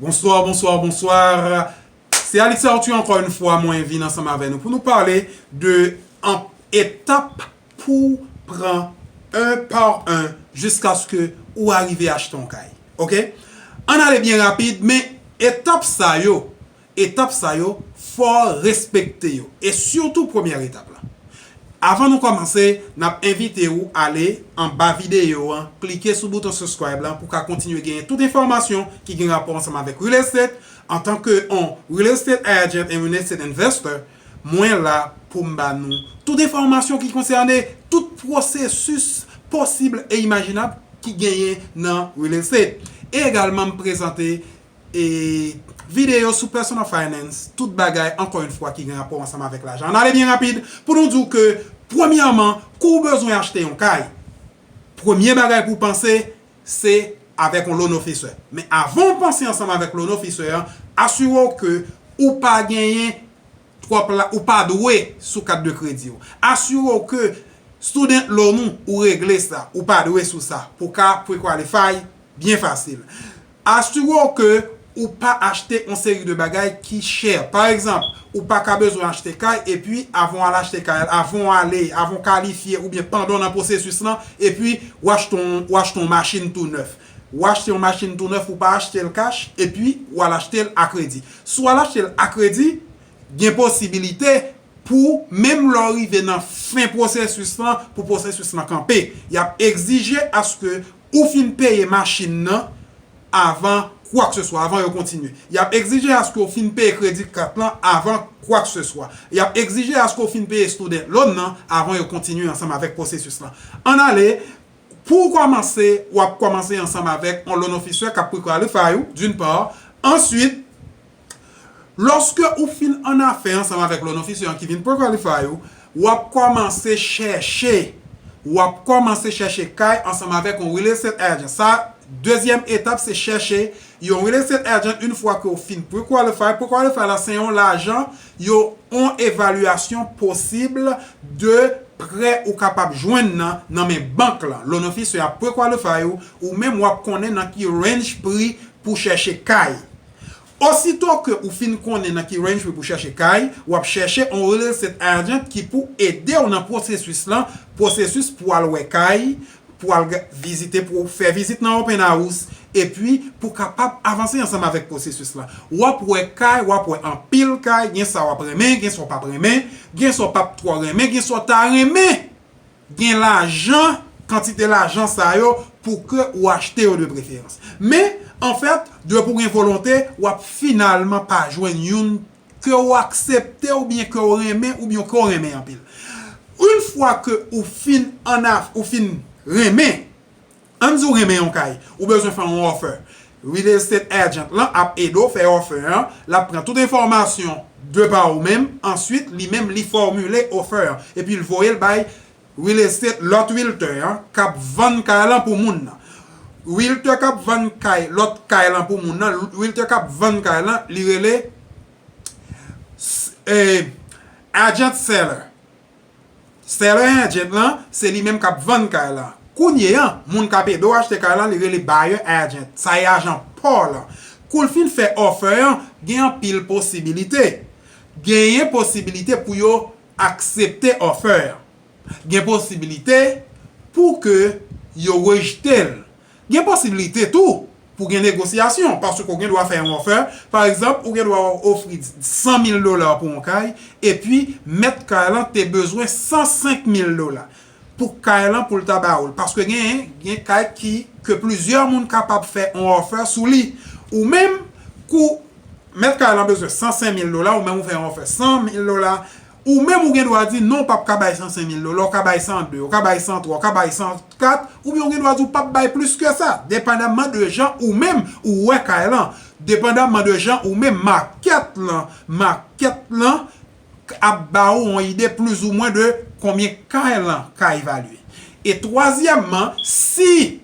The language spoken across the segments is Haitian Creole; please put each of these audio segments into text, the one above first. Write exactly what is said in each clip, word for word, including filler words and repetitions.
Bonsoir, bonsoir, bonsoir. Se Alix Arthur ankò yon fwa mwen vin ansanm avè nou pou nou pale de an etap pou pran un par un jiskaske ou arive achte yon kay. Oke? Ann ale byen rapid, men etap sa yo, etap sa yo, fò w respekte yo. E sitou premyè etap la. Avan nou kòmanse, n ap envite w ale anba videyo an, klike sou bouton subscribe la pou w ka kontinye genyen tout enfòmasyon ki gen rapò ansanm avèk real estate. Antanke on real estate agent and real estate investor, mwen la pou m ba nou tout enfòmasyon ki konsène tout pwosesis posib e imajinab ki genyen nan real estate. E egalman m prezante e videyo sou personal finance, tout bagay, ankò yon fwa, ki gen rapò ansanm avèk lajan. Ann ale byen rapid pou nou di w ke, premyèman, kou w bezwen achte yon kay, premye bagay pou w panse, se avèk yon loan officer. Men avan w panse ansanm avèk loan officer an, asire w ke ou pa genyen twòp la, ou pa dwe sou kat de kredi w. Asire w ke student loan ou, ou regle sa, ou pa dwe sou sa, pou w ka pre-qualify byen fasil. Asire w ke ou pa achte yon seri de bagay ki chè. Pa egzanp, ou pa ka bezwen achte kay, epi avan w al achte kay, avan w ale, avan w kalifye, oubyen pandan w nan pwosesis lan, epi w achte yon, w achte yon machin tou nèf. W achte yon machin tou nèf, ou pa achte l cash, epi w al achte l a kredi. Si w al achte l a kredi, gen posibilite pou, menm lè w rive nan fen pwosesis lan, pou pwosesis lan kanpe. Y ap egzije aske ou fin peye machin nan avan kwakseswa, avan yo kontinye. Y ap egzije aske w fin peye kredi kat lan avan kwakseswa. Y ap egzije aske w fin peye student loan nan avan yo kontinye ansanm avèk pwosesis lan. Ann ale, pou w kòmanse, w ap kòmanse ansanm avèk yon loan officer k ap pre-qualify ou, d'une part. Answit, lòske ou fin annafè ansanm avèk loan officer an ki vin pre-qualify ou, w ap kòmanse chèche, w ap kòmanse chèche kay ansanm avèk yon real estate agent. Sa, dezyèm etap, se chèche yon real estate agent, yon fwa ke w fin pre-qualify. Pre-qualify la, se yon lajan, yo, yon evalyasyon posib de prè ou kapab jwenn nan, nan men bank lan. Loan officer ap pre-qualify ou, ou menm w ap konnen nan ki range pri pou chèche kay. Osito ke ou fin konnen nan ki range pri pou chèche kay, w ap chèche yon real estate agent ki pou ede w nan pwosesis lan, pwosesis pou al wè kay, pou al ga-, vizite, pou fè vizit nan open house, epi pou kapab avanse ansanm avèk pwosesis lan. W ap wè kay, w ap wè anpil kay, gen sa w ap renmen, gen sa w p ap renmen, gen sa w p ap twò renmen, gen sa w ta renmen. Gen lajan, kantite lajan sa yo, pou ke ou achte yo de preferans. Men, anfèt, depi w gen volonte, w ap finalman pa jwenn youn ke w aksepte oubyen ke w renmen oubyen ke w renmen anpil. Yon fwa ke ou fin annaf-, ou fin renmen, ann di w renmen yon kay, ou bezwen fè yon offer. Real estate agent lan ap ede w fè offer an, l ap pran tout enfòmasyon de pa ou menm, answit, li menm, li fòmile offer an, epi l voye l bay real estate, lòt realtor an k ap vann kay lan pou moun nan. Realtor k ap vann kay, lòt kay lan pou moun nan, realtor k ap vann kay lan, li rele s-, eh, agent seller. Seller agent lan, se li menm k ap vann kay lan. Kounye a, moun k ap ede w achte kay lan, li rele buyer agent. Sa e ajan pa w lan. Kou l fin fè offer an, gen anpil posibilite. Genyen posibilite pou yo aksepte offer an. Gen posibilite pou ke yo rejte l. Gen posibilite tou pou gen negosyasyon, paske w gen dwa fè yon offer. Pa egzanp, ou gen dwa ofri san mil dola pou yon kay, epi mèt kay lan te bezwen san senk mil dola pou kay lan pou l ta ba ou l. Paske gen, gen kay ki, ke plizyè moun kapab fè yon offer sou li. Ou menm, kou mèt kay lan bezwen san senk mil dola, ou menm ou fè yon offer san mil dola, ou menm ou gen dwa di non, w p ap ka bay san senk mil dola, w ka bay san de, w ka bay san twa, w ka bay san kat, oubyen ou gen dwa di w p ap bay plis ke sa, depandaman de jan ou menm ou wè kay lan, depandaman de jan ou menm makèt lan, makèt lan ap ba ou yon ide plizoumwen de konbyen kay lan ka evalye. E twazyèmman, si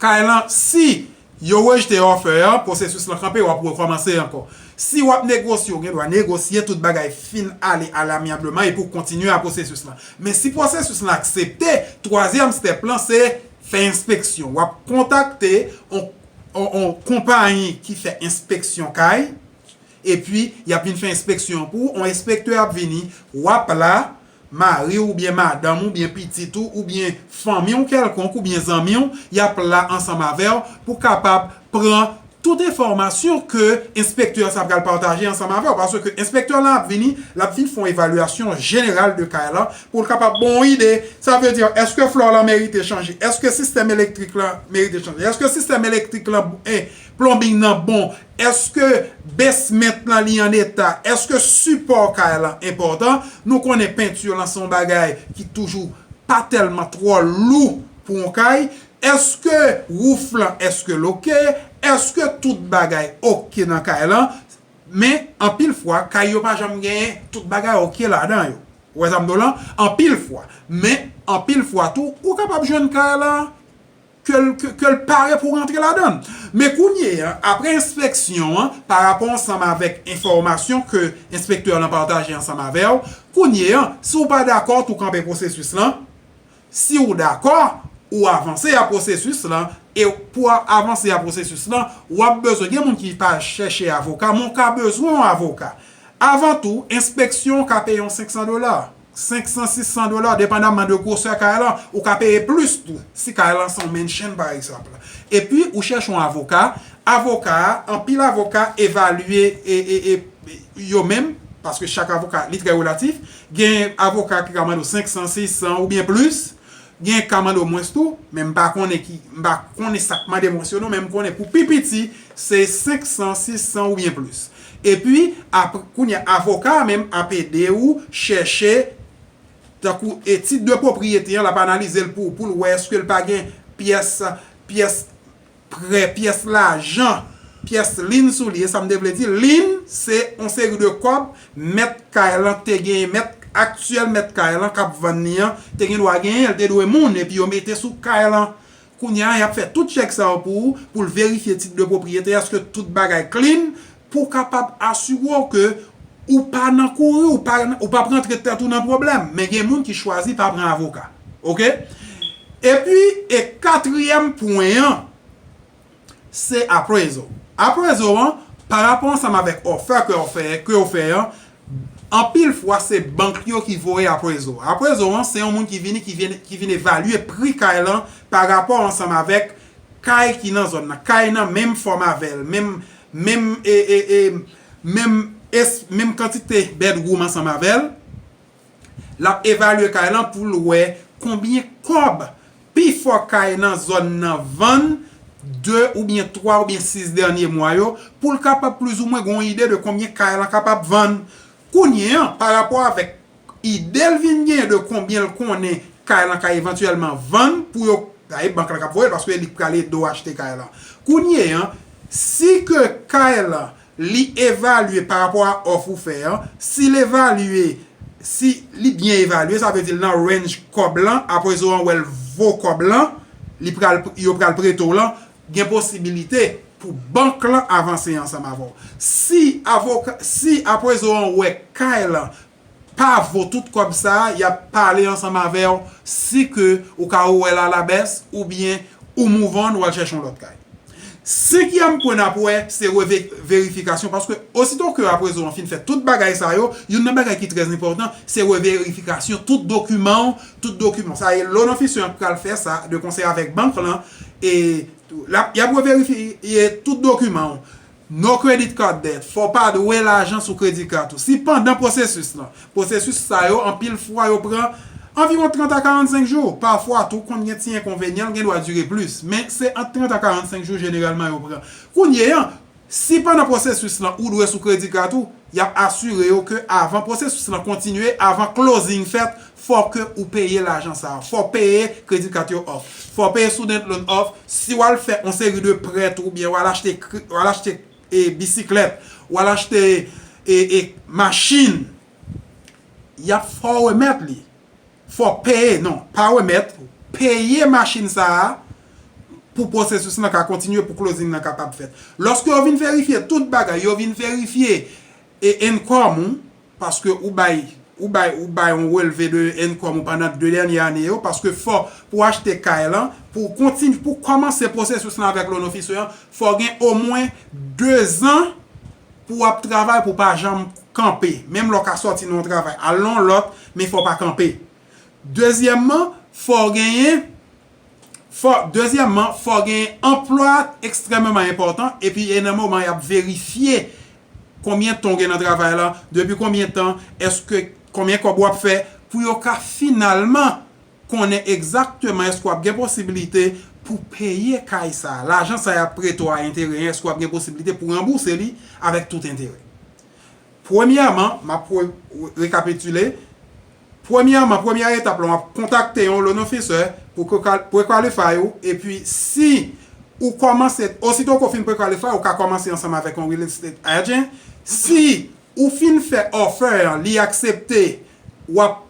kay lan, si yo rejte offer an, pwosesis lan kanpe, w ap rekòmanse ankò. Si w ap negosye, ou gen dwa negosye, tout bagay fin ale alamyableman epi w kontinye a pwosesis lan. Men si pwosesis lan aksepte, twazyèm step lan se fè enspeksyon. W ap kontakte yon on, on konpayi ki fè enspeksyon kay, epi y ap vin fè enspeksyon pou ou, on enspektè ap vini, w ap la, mari w oubyen madanm ou, oubyen pitit ou, oubyen fanmi w kèlkonk, oubyen zanmi w, y ap la ansanm avè w pou kapab pran tout enfòmasyon ke enspektè sa pral pataje ansanm avè w, paske enspektè la ap vini, l ap vin fè yon evalyasyon jeneral de kay la, pou l kapab ba w yon ide, sa vle di, èske flò lan merite chanje, èske sistèm elektrik lan merite chanje, èske sistèm elektrik lan, eh, plonbing nan bon, èske basement lan li an eta, èske sipò kay lan enpòtan, nou konnen penti lan se yon bagay ki toujou pa tèlman twò lou pou yon kay, èske wouf lan, èske l oke, èske tout bagay oke nan kay lan, men anpil fwa, kay yo pa janm genyen tout bagay oke ladan yo. Ou wè sa m di w lan? Anpil fwa. Men anpil fwa tou, ou kapab jwenn kay lan ke l, ke, ke l pare pou rantre ladan l. Men kounye a, apre enspeksyon an, pa rapò ansanm avèk enfòmasyon ke enspektè lan pataje ansanm avè w, kounye a, si w pa dakò, tou kanpe pwosesis lan. Si w dakò, ou avanse a pwosesis lan, e pou avanse a pwosesis lan, w ap bezwen gen moun ki pa chèche avoka, men w ka bezwen yon avoka. Avan tou, enspeksyon ka peye yon senk san dola, senk san, sis san dola, depandamman de gwosè kay lan, ou ka peye plis tou, si kay lan se yon mansion, pa egzanp. Epi, ou chèche yon avoka, avoka a, anpil avoka evalye e, e, e, yo menm, paske chak avoka, li trè relatif, gen avoka ki ka mande w senk san, sis san oubyen plis, gen ka mande w mwens tou, men m pa konnen ki, m pa konnen sa k mande mwens yo non, men m konnen pou pi piti, se senk san, sis san oubyen plis. Epi, apre, kounye a, avoka a menm ap ede w chèche, tankou, e tit de pwopriyete an, l ap analize l pou, pou l wè èske l pa gen pyès, pyès prè, pyès lajan, pyès lien sou li. E sa m te vle di, lien, se yon seri de kòb mèt kay lan te genyen, mèt, aktyèl mèt kay lan k ap vann li an, te gen dwa genyen, l te dwe moun, epi yo mete sou kay lan. Kounye a, y ap fè tout chèk sa yo pou ou, pou l verifye tit de pwopriyete, èske tout bagay clean, pou w kapab asire w ke ou pa nan kouri, ou pa, ou p ap rantre tèt ou nan pwoblèm. Men gen moun ki chwazi pa pran avoka. Oke? Epi, e katriyèm pwen an, se appraisal. Appraisal an, pa rapò ansanm avèk offer ke w fè, ke w fè an, anpil fwa se bank yo ki voye appraisal. Appraisal an, se yon moun ki vini, ki vin, ki vin evalye pri kay lan pa rapò ansanm avèk kay ki nan zòn nan, kay nan menm fòm avè l, menm, menm, e, e, e, menm, es, menm kantite bedroom ansanm avè l. L ap evalye kay lan pou l wè konbyen kòb pifò kay nan zòn nan vann de oubyen twa oubyen sis dènye mwa yo, pou l kapab plizoumwen gen yon ide de konbyen kay lan kapab vann. Kounye an, pa rapò avèk ide l vin genyen de konbyen l konnen kay lan ka evantyèlman vann pou yo, dayè bank lan k ap voye l, paske li k pral ede w achte kay lan. Kounye an, si ke kay lan li evalye pa rapò a òf ou fè an, si l evalye, si li byen evalye, sa vle di l nan range kòb lan, appraisal an wè l vo kòb lan, li pral, yo pral prete w lan, gen posibilite pou bank lan avanse ansanm avè w. Si avoka, si appraisal an wè kay lan pa vo tout kòb sa a, y ap pale ansanm avè w si ke ou ka wè l alabès oubyen ou move on, ou al chèche yon lòt kay. Senkyèm pwen n ap wè, se reverifikasyon, paske osito ke appraisal an fin fè tout bagay sa yo, youn nan bagay ki trè enpòtan, se reverifikasyon tout dokiman w, tout dokiman. Sa e loan officer an k pral fè sa, de konsèy avèk bank lan, e l ap, y ap reverifye tout dokiman w. No credit card debt. Fò w pa dwe lajan sou kredi kat ou. Si pandan pwosesis lan, pwosesis sa yo, anpil fwa, yo pran anviwon trant a karannsenk jou. Pafwa tou, konn gen ti enkonvenyan, l gen dwa dire plis. Men se ant trant a karannsenk jou jeneralman yo pran. Kounye an, si pandan pwosesis lan ou dwe sou kredi kat ou, y ap asire yo ke avan pwosesis lan kontinye, avan closing fèt, fò ke ou peye lajan sa a. Fò w peye kredi kat yo off. Fò w peye student loan off. Si w al fè yon seri de prè tou, oubyen w al achte kri-, w al achte, e, bisiklèt, w al achte, e, e, machin, y ap fè w remèt li. Fò w peye, non, pa remèt, peye machin sa a pou pwosesis lan ka kontinye, pou closing lan kapab fèt. Lòske yo vin verifye tout bagay, yo vin verifye, e, income ou, paske ou bay, ou bay, ou bay yon relve de income ou pandan de dènye ane yo, paske fò pou achte kay lan, pou kontinye, pou kòmanse pwosesis lan avèk loan officer an, fò gen omwen de zan pou w ap travay pou w pa janm kanpe. Menm lè w ka sòti nan yon travay, al nan yon lòt, men fò w pa kanpe. Dezyèmman, fò w genyen Fò, dezyèmman, fò gen anplwa ekstrèmeman enpòtan, epi e nan moman y ap verifye konbyen tan w gen nan travay la, depi konbyen tan, èske, konbyen kòb w ap fè, pou yo ka finalman konnen egzakteman èske w ap gen posibilite pou peye kay sa a. Lajan sa y ap prete w a enterè, èske w ap gen posibilite pou ranbouse li avèk tout enterè. Premyèman, m ap re-, rekapitile. Premyèman, premyè etap la, w ap kontakte yon loan officer pou pre-qualify ou, epi si ou kòmanse, osito ke w fin pre-qualify, ou ka kòmanse ansanm avèk yon real estate agent. Si ou fin fè offer an, li aksepte, w ap,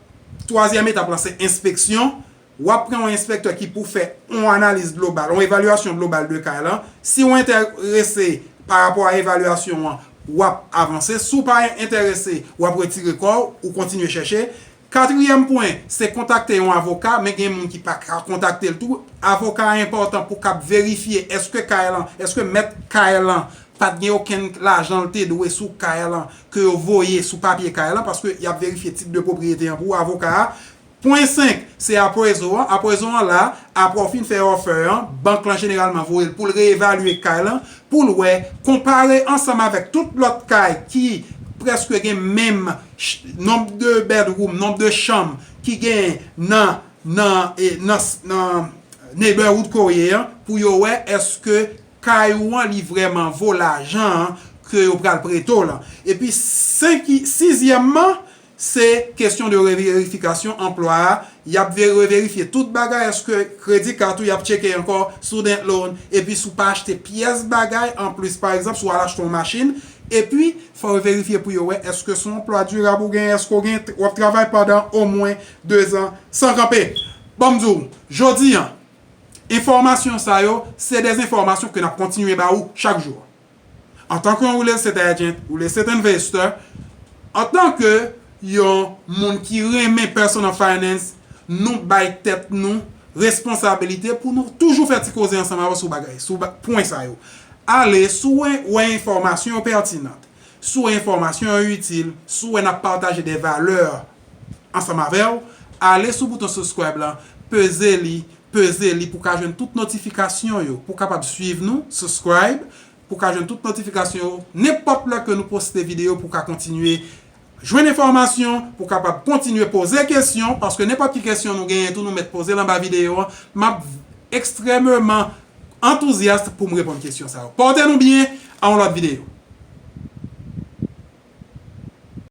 twazyèm etap la, se enspeksyon. W ap pran yon enspektè ki pou fè yon analiz global, yon evalyasyon global de kay lan. Si w enterese pa rapò a evalyasyon an, w ap avanse. Si w pa enterese, w ap retire kò w, ou kontinye chèche. Katriyèm pwen, se kontakte yon avoka, men gen moun ki pa ka kontakte l tou. Avoka a enpòtan pou k ap verifye èske kay lan, èske mèt kay lan pa t gen okenn lajan l te dwe sou kay lan, ke yo voye sou papye kay lan, paske y ap verifye tit de pwopriyete an pou avoka a. Pwen senk, se appraisal an. Appraisal an la, apre w fin fè offer an, bank lan jeneralman voye l pou l reevalye kay lan, pou l wè, konpare ansanm avèk tout lòt kay ki prèske gen menm ch-, nonb de bedroom, nonb de chanm ki gen nan, nan, e, nan, nan neighborhood ke w ye an, pou yo wè èske kay ou an, li vrèman vo lajan an ke yo pral prete w lan. Epi, senki-, sizyèmman, se kesyon de reverifikasyon anplwa a. Y ap ve-, reverifye tout bagay, èske kredi kat ou, y ap tcheke ankò, student loan, epi si w pa achte pyès bagay anplis, pa egzanp, si w al achte yon machin, epi fò yo verifye pou yo wè èske se yon anplwa dirab ou gen, èske w gen, w ap travay pandan omwen de zan san kanpe. Ban m di w, jodi an, enfòmasyon sa yo, se de enfòmasyon ke n ap kontinye ba ou chak jou. Antanke yon real estate agent, real estate investor, antanke yon moun ki renmen personal finance, nou bay tèt nou responsabilite pou nou toujou fè ti koze ansanm avè w sou bagay, sou ba-, pwen sa yo. Ale, si w wè, wè enfòmasyon yo pètinan, si w wè enfòmasyon yo itil, si w wè n ap pataje de valè ansanm avè w, ale sou bouton subscribe lan, peze li, peze li pou w ka jwenn tout notifikasyon yo, pou w kapab swiv nou, subscribe, pou w ka jwenn tout notifikasyon yo, nenpòt lè ke nou poste videyo, pou w ka kontinye jwenn enfòmasyon, pou w kapab kontinye poze kesyon, paske nenpòt ki kesyon nou genyen tou, nou mèt poze l anba videyo an. M ap ekstrèmeman antouzyas pou m reponn kesyon sa yo. Pòte nou byen, a yon lòt videyo.